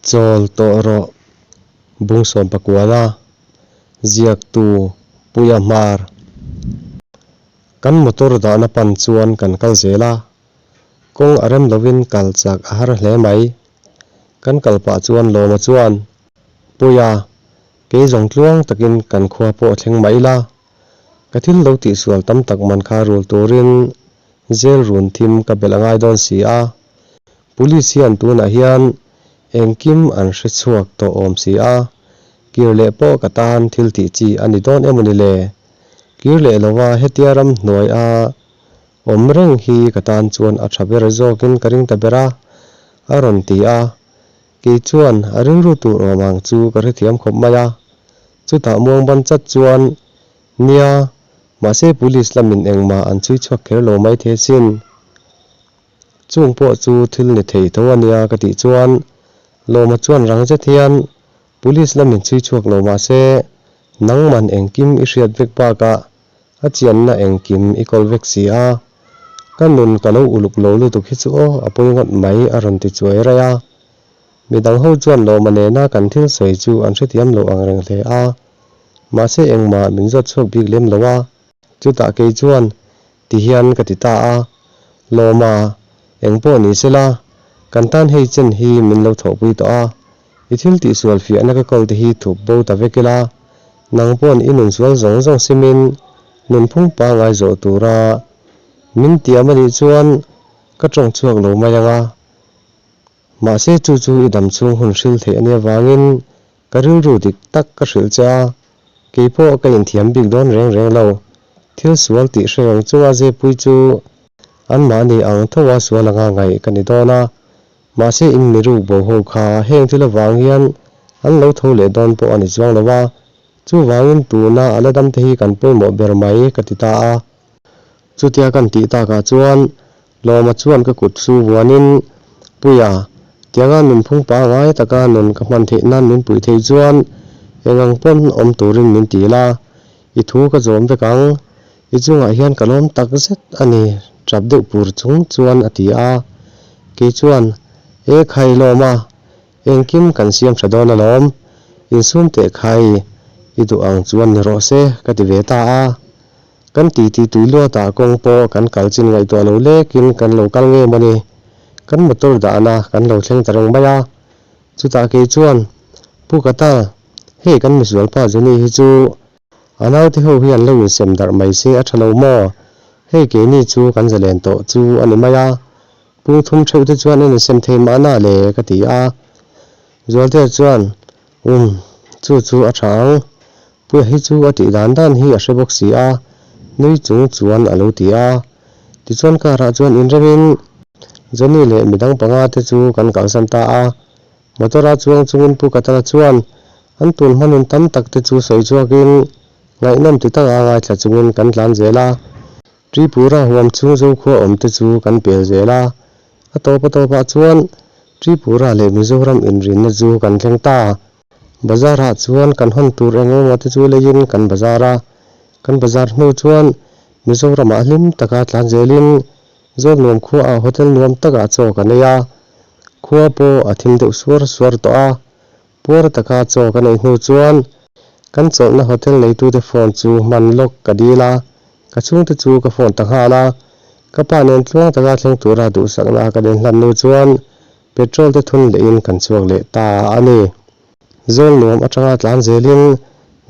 Chawl tawh rawh Bungsawm pakuana ziaktu Puia Hmar. Kan motor dahna pan chuan kan kal zel a, kawng a rem lovin kal chak a har hle mai. Kan kal pah chuan Lawma chuan, Puia, kei zawng tluang takin kan khua pawh a thleng mai ila, ka thil lo tihsual tam tak man kha rul turin Jail run thim ka belh a ngai dawn si a, Police hian tunah hian engkim an hre chhuak tawh awm si a, kir leh pawh ka tan thil tih chi a ni dawn emaw ni le? Kir leh lova hetia ram hnuai a awm reng hi ka tan chuan a tha ber zawkin ka ring ta ber a, a rawn ti a. Kei chuan a rilru tur awm ang chu ka hrethiam khawp mai a. Chutah muangban chat chuan, Nia, mahse police lamin engmah an chhui chhuak kher lo maithei asin. Chung pawh chu thil ni thei tho a nia ka tih chuan Lawma chuan rang zet hian Police lamin chhui chhuak lo mah se nangman engkim i hriat vek bakah a chianna engkim i kawl vek si a, ka nun ka lo uluk lo lutuk hi chu aw a pawi ngawt mai a rawn ti chuai raih a. Midang ho chuan Lawma nena kan thil sawi chu an hrethiam lo ang reng hle a, mahse engmah min zawt chhuak bik lem lo a. Chutah kei chuan Ti hian ka ti ta a, Lawma, eng pawh ni sela, kan tan hei chen hi min lo thawhpui tawh a, i thil tihsual fiahna ka kawl te hi thup bo ta vek ila, nang pawn i nunsual zawng zawng simin nunphung pangngai zawh tura min tiam a nih chuan ka tawng chhuak lo mai ang a, mahse chu chu i dam chhung hun hril theih a nih avangin Ka rilru dik tak ka hrilh che a, kei pawh ka inthiam bik dawn reng reng lo. Thil sual tih hre reng chunga zepui chu anmahni ang tho a sual anga ngaih ka ni dawn a, mahse in miruk bo ho kha heng thil avang hian an lo tho leh dawn pawh a ni chuang lo a, chuvangin tuna a la dam te hi kan pawimawh ber mai ka ti ta a. Chutia kan tih takah chuan Lawma chuan ka kut chu vuanin, Puia, tianga nunphung pangngai taka nun ka hman theih nan min puih theih chuan eng ang pawn awm turin min ti la, i thu ka zawm vek ang, i chungah hian ka lawm tak zet a ni, tap deuh pur chung chuan a ti a. Kei chuan, E khai Lawma, engkim kan siam tha dawn alawm, insum teh khai, i duh ang chuan ni rawh se, ka ti ve ta a. Kan titi tui luatah kawng pawh kan kal chin ngaihtuah lo lekin kan lo kal nge maw ni? Kan motor dahna kan lo thleng ta reng mai a. Chutah kei chuan, Pu Kata, hei kan misualpa Johnny hi chu a naute ho hi an lo insem darh mai se a tha lo maw? Hei keini chu kan zalen tawh chu a ni mai a. Pung thum theuh te chuan an insem thei mahna le ka ti a. Zualtea chuan, Um, chu chu a tha ang. Puia hi chu a tih dan dan hi a hre bawk si a, nui chung chuan a lo ti a. Tichuan car ah chuan inremin Johnny leh midang panga te chu kan kalsan ta a. Motor a chuang chungin Pu Katala chuan an tun hmanun tam tak te chu sawi chhuakin ngaihnawm ti taka ngaithla chungin kan tlan zel a. Tripura huam chhung Zokhua awm te chu kan pel zel a. A tawp a tawpah chuan Tripura leh Mizoram inrinna chu kan thleng ta. Bazar ah chuan kan hawn tur eng emaw te chu leiin kan bazar a, kan bazar hnu chuan Mizoram ah hlim taka tlan zelin Zawlnuam khua ah hotel nuam takah chaw kan ei a, khua pawh a thim deuh suar suar tawh a, puar taka chaw kan ei hnu chuan kan chawlhna hotel neitute phone chu hman lawk ka dil a, ka chhungte chu ka phone ta nghal a, ka pa nen tluang taka thleng tura duhsakna kan inhlan hnu chuan Petrol te thun lehin kan chhuak leh ta a ni. Zawl nuam atanga tlan zelin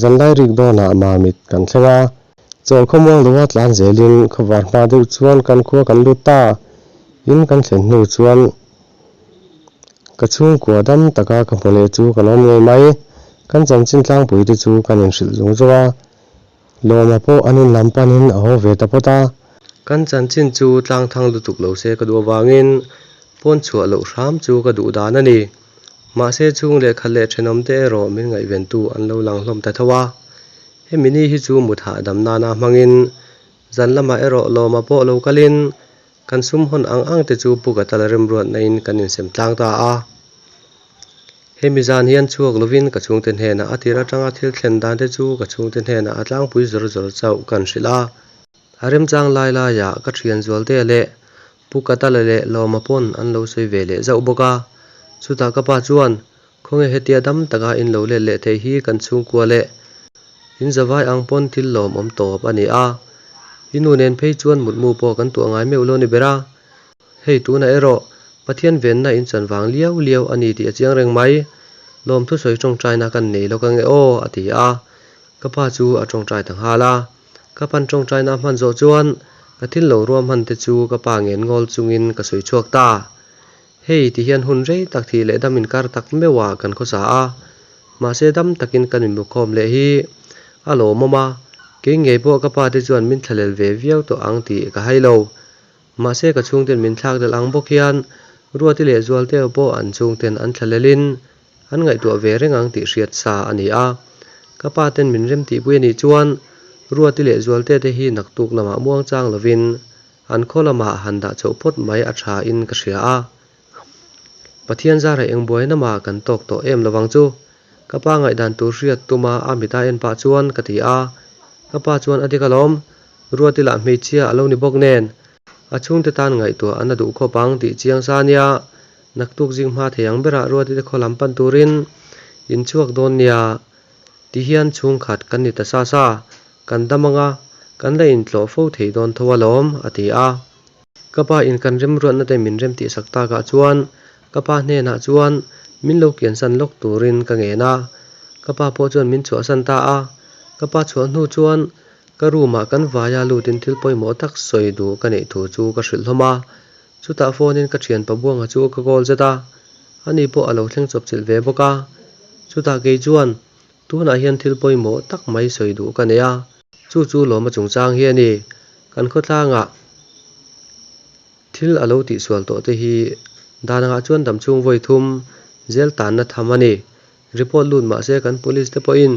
zanlai rik dawnah Mamit kan thleng a. Chawl khawmuang loa tlan zelin khawvar hma deuh chuan kan khua kan lut ta. In kan thlen hnu chuan ka chhungkua dam taka ka hmu leh chu ka lawm ngei mai. Kan chanchin tlangpui te chu kan inhrilh zung zung a. Lawma pawh an inlam panin a haw ve ta phawt a. Kan chanchin chu tlang thang lutuk lo se ka duh avangin pawn chhuah loh hram chu ka duh dan a ni. Mahse chhung lehkhat leh thenawmte erawh min ngaihventu an lo lang hlawm ta tho a. Hemi ni hi chu mut hahdam nana hmangin zan lamah erawh Lawma pawh lo kalin kan sum hawn ang ang te chu Pu Katala remruatna-in kan insem tlang ta a. Hemi zan hian chhuak lovin ka chhungte hnenah a tir atanga thil thlen dan te chu ka chhungte hnenah a tlangpui zawr zawr chauh kan hrilh a. A remchang lai laiah ka thian Zualte leh Pu Katala leh Lawma pawn an lo sawi ve leh zauh bawk a. Chutah ka pa chuan. Khawnge hetia dam taka in lo let leh thei hi kan chhungkua leh in zavai ang pawn thil lawmawm tawp a ni a. I nu nen phei chuan mutmu pawh kan tuah ngai meuh lo ni ber a. Hei tunah erawh Pathian venna in chan vang liau liau a ni tih a chiang reng mai. Lawmthu sawi tawngtaina kan nei lawk ange aw a ti a. Ka pa chu a tawngtai ta nghal a. Ka pan tawngtaina hman zawh chuan ka thil lo ruah hman te chu ka pa ngen ngawl chungin ka sawi chhuak ta. Hei ti hian hun rei tak thih leh dam inkar tak meuhah kan khawsa a. Mahse dam takin kan inbukhawm leh hi a lawmawm a. Kei ngei pawh ka pa te chuan min thlalel ve viau tawh ang tih ka hai lo. Mahse ka chhungten min thlak delh ang bawk hian Ruati leh Zualteu pawh an chhungten an thlalelin an ngaihtuah ve reng ang tih hriat sa a ni a. Ka pa ten min rem tihpui a nih chuan Ruati leh Zualte te hi naktuk lamah muang chang lovin an khaw lamah han dah chhoh phawt mai a tha in ka hria a. Pathian zara eng buaina mah kan tawk tawh em lovang chu. Ka pa ngaihdan tur hriat tuma a mita en pah chuan ka ti a. Ka pa chuan a dik alawm. Ruati lah hmeichhia a lo ni bawk nen, a chhungte tan ngaihtuah an la duh khawp ang tih chiang sa nia, naktuk zing hma thei ang berah Ruati te khaw lam pan turin in chhuak dawn nia ti hian chhungkhat kan ni ta sa sa, kan dam anga kan la intlawh fo thei dawn tho alawm a ti a. Ka pa in kan remruatna te min rem tihsak takah chuan ka pa hnenah chuan min lo kiansan lawk turin ka ngen a, ka pa pawh chuan min chhuahsan ta a, ka pa chhuah hnu chuan Ka room ah kan vaia lutin thil pawimawh tak sawi duh ka neih thu chu ka hrilh hlawm a, chutah phone in ka thian Pabuanga chu ka call zet a, ani pawh a lo thleng chawp chilh ve bawk a, chutah kei chuan tunah hian thil pawimawh tak mai sawi duh ka nei a, chu chu lawma chungchang hi a ni, kan khawtlangah thil a lo tihsual tawh te hi dan angah chuan damchhung vawi thum zel tanna tham a ni, report lut mahse kan police te pawhin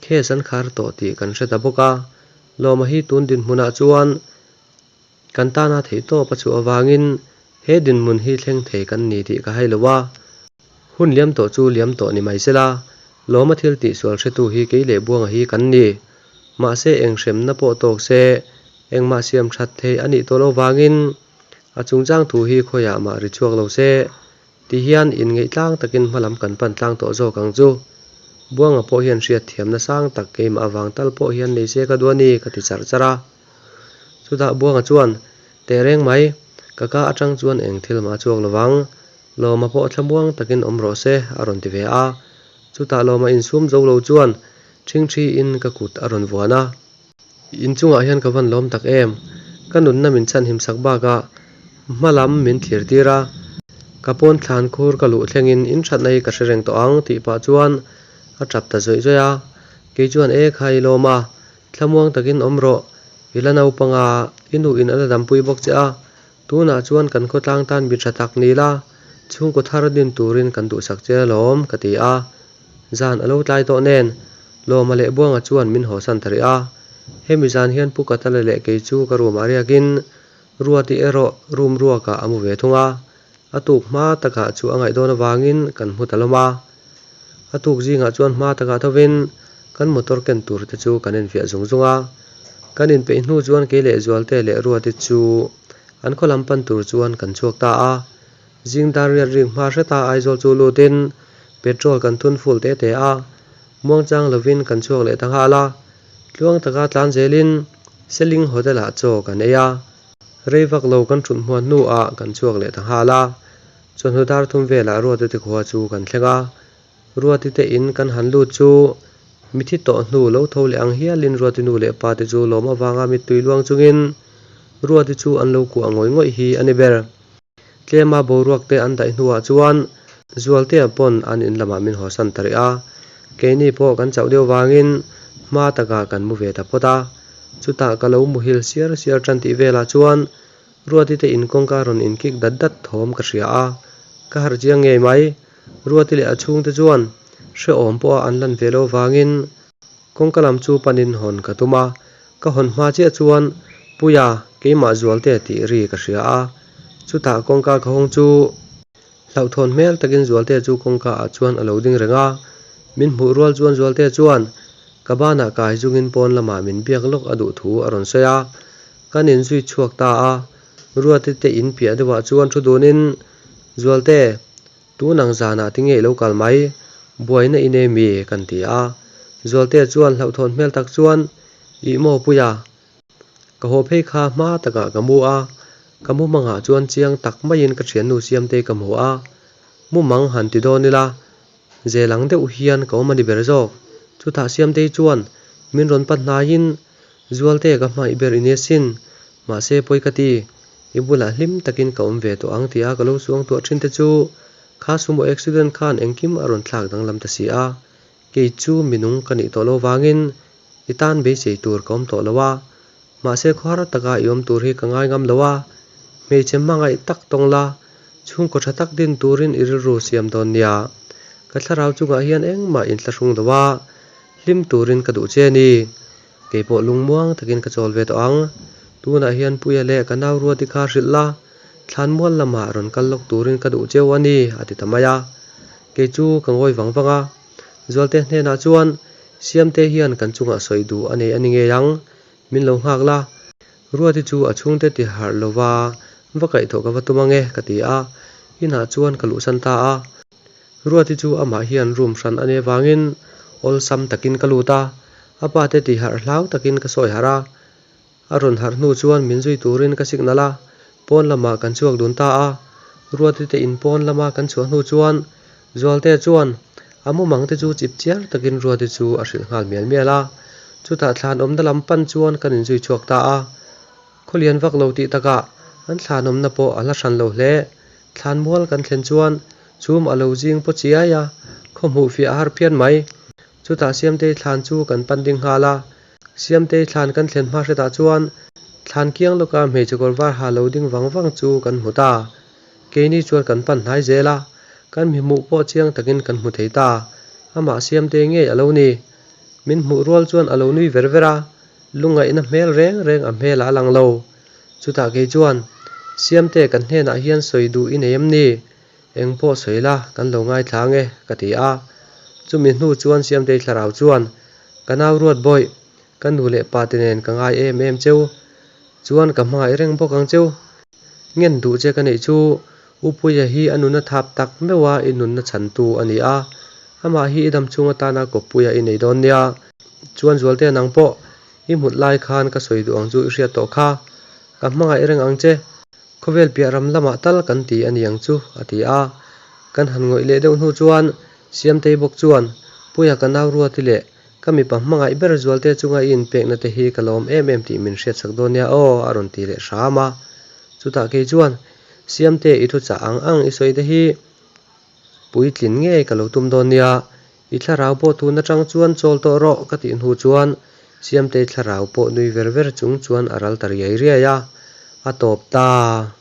Case an khar tawh tih kan hre ta bawk a, Lawma hi tun dinhmunah chuan kan tana theih tawp a chhuah avangin he dinhmun hi thleng thei kan ni tih ka hai lo a. Hun liam tawh chu liam tawh ni mai sela, Lawma thil tihsual hretu hi kei leh Buanga hi kan ni. Mahse eng hremna pawh tawk se, engmah siam that thei a nih tawh lo vangin a chungchang thu hi khawiah mah ri chhuak lo se, Ti hian inngeih tlang takin hmalam kan pan tlang tawh zawk ang chu. Buanga pawh hian hriat thiamna sang tak keimah avang tal pawh hian nei se ka duh a ni ka ti charh charh a. Chutah Buanga chuan, Teh reng mai, ka ka atang chuan eng thil mah a chhuak lovang. Lawma pawh thlamuang takin awm rawh se a rawn ti ve a. Chutah Lawma insum zo lo chuan ṭhingṭhi in ka kut a rawn vuan a. In chungah hian ka van lawm tak em? Ka nunna min chhanhim sak bakah hma lam min thlir tir a, ka pawn thlan khur ka luh thlengin in thatna hi ka hre reng tawh ang tih pah chuan a tap ta zawih zawih a. Kei chuan e kha i lawm a, thlamuang takin awm rawh, i la naupang a, i nu in a la dampui bawk che a, tunah chuan kan khawtlang tan mi tha tak ni la, chhungkaw thar din turin kan duhsak che alawm ka ti a. Zan a lo tlai tawh nen, Lawma leh Buanga chuan min hawsan ta rih a. Hemi zan hian Pu Katala leh kei chu ka room ah riakin Ruati erawh room ruakah a mu ve thung a. A tuk hma takah chu a ngaih dawn avangin kan hmu ta lawm a. A tuk zingah chuan hma takah thovin kan motor ken tur te chu kan enfiah zung zung a. Kan inpeih hnu chuan kei leh Zualte leh Ruati chu an khaw lam pan tur chuan kan chhuak ta a. Zing dar riat rik hma hreta Aizawl chu lutin petrol kan thun full te te a, muangchang lovin kan chhuak leh ta nghal a. Tluang taka tlan zelin Seling Hotel ah chaw kan ei a, rei vak lo kan thut hmuan hnuah kan chhuak leh ta nghal a. Chawhnu dar thum velah Ruati te khua chu kan thleng a, Ruati te in kan han lut chu mithi tawh hnu lo tho leh ang hialin Ruati nu leh pa te chu lawm avanga mittui luang chungin Ruati chu an lo kuah ngawih ngawih hi a ni ber. Tlema boruak te an daih hnuah chuan Zualtea pawn an in lamah min hawsan ta rih a, keini pawh kan chauh deuh vangin hma takah kan mu ve ta phawt a. Chutah ka lo muhil siar siar tan tih velah chuan Ruati te in kawngka rawn in kik dat dat thawm ka hria a, ka harh chiang ngei mai. Ruati leh a chhungte chuan hrehawm pawha an lan ve loh vangin Kawngka lam chu panin hawn ka tum a, ka hawn hma chiah chuan Puia keimah Zualte tih ri ka hria a, chutah kawngka ka hawng chu hlauhthawn hmel takin Zualte chu kawngka ah chuan a lo ding reng a, min hmuh rual chuan Zualte chuan ka banah kai zungin pawn lamah min biak lawk a duh thu a rawn sawi a, kan inzui chhuak ta a, Ruati te in piah deuhah chuan thu dunin Zualte. Tun ang zanah tinge i lo kal mai? Buaina i nei mi? kan ti a. Zualtea chuan hlauhthawn hmel tak chuan, Ih maw Puia, ka haw phei kha hma takah ka mu a, ka mu hmangah chuan chiang tak maiin ka thiannu Siamtei ka hmu a, mumang han ti dawn ila, zel ang deuh hian ka awm a ni ber zawk. Chutah Siamtei chuan min rawn pan hnaiin, Zualte ka hmaih ber i nia sin, mahse pawi ka ti, i bulah hlim takin ka awm ve tawh ang tia ka lo suang tuah thin te chu kha sumo accident khan engkim a rawn thlak danglam ta si a, kei chu minung ka nih tawh lo vangin i tan beisei tur ka awm tawh lo a, mahse khawhar taka i awm tur hi ka ngai ngam lo a, hmeichhe hmangaih tak tawng la, chhungkaw tha tak din turin i rilru siam dawn nia, ka thlarau chungah hian engmah inthlahrung lo a, hlim turin ka duh che a ni. Kei pawh lungmuang takin ka chawl ve tawh ang. Tunah hian Puia leh ka nau Ruati kha hrilh la, thlanmual lamah rawn kal lawk turin ka duh cheu a ni, a ti ta mai a. Kei chu ka ngawi vang vang a. Zualte hnenah chuan, Siamte hian kan chungah sawi duh a nei a ni ngei ang, min lo nghak la. Ruati chu a chhungte ti harh lova va kaihthawh ka va tum ange, ka ti a. Inah chuan ka luhsan ta a. Ruati chu amah hian room hran a nih avangin awlsam takin ka lut a, a pa te tih harh hlau takin ka sawi harh a. A rawn harh hnu chuan min zui turin ka signal a, pawn lamah kan chhuak dun ta a. Ruati te in pawn lama kan chhuah hnu chuan Zualte chuan a mumang te chu chip chiar takin Ruati chu a hrilh nghal mial mial a. Chutah thlan awmna lam pan chuan kan inzui chhuak ta a. Khawlian vak lo tih takah an thlan awmna pawh a hla hran lo hle. Thlanmual kan thlen chuan chhum a lo zing paw chiai a, khaw hmuh fiah a har phian mai. Chutah Siamtei thlan chu kan pan ding nghal a, Siamtei thlan kan thlen hma hretah chuan thlan kiang lawka hmeichhe kawr var ha lo ding vang vang chu kan hmu ta. Keini chuan kan pan hnai zel a, kan mi hmuh pawh chiang takin kan hmu thei ta. Amah Siamtei ngei a lo ni. Min hmuh rual chuan a lo nui ver ver a, lungngaihna hmel reng reng a hmelah a lang lo. Chutah kei chuan, Siamte kan hnenah hian sawi duh i nei em ni? Eng pawh sawi la, kan lo ngaithla ang e, ka ti a. Chumi hnu chuan Siamtei thlarau chuan, Ka nau ruat bawih, ka nu leh pa te nen ka ngai em em cheu. Chuan ka hmangaih reng bawk ang cheu. Ngen duh che ka neih chu, U Puia hi a nunna thap tak meuh a i nunna chhantu a ni a. Amah hi i dam chhung atana kawppuia i nei dawn nia. Chuan Zualtea nang pawh, I hmut lai khan ka sawi duh ang chu i hriat tawh kha. Ka hmangaih reng ang che. Khawvel piah ram lamah tal kan ti a ni ang chu, a ti a. Kan han ngawih leh deuh hnu chuan Siamtei bawk chuan, Puia ka nau Ruati leh ka mipa hmangaih ber Zualte chunga i inpekna te hi ka lawm em em tih min hriatsak dawn nia aw, a rawn ti leh hram a. Chutah kei chuan, Siamte i thuchah ang ang i sawi te hi puitlin ngei ka lo tum dawn nia, I thlarau pawh tun atang chuan chawl tawh rawh ka tih hnu chuan Siamtei thlarau pawh nui ver ver chung chuan a ral ta riai riai a, a tawp ta.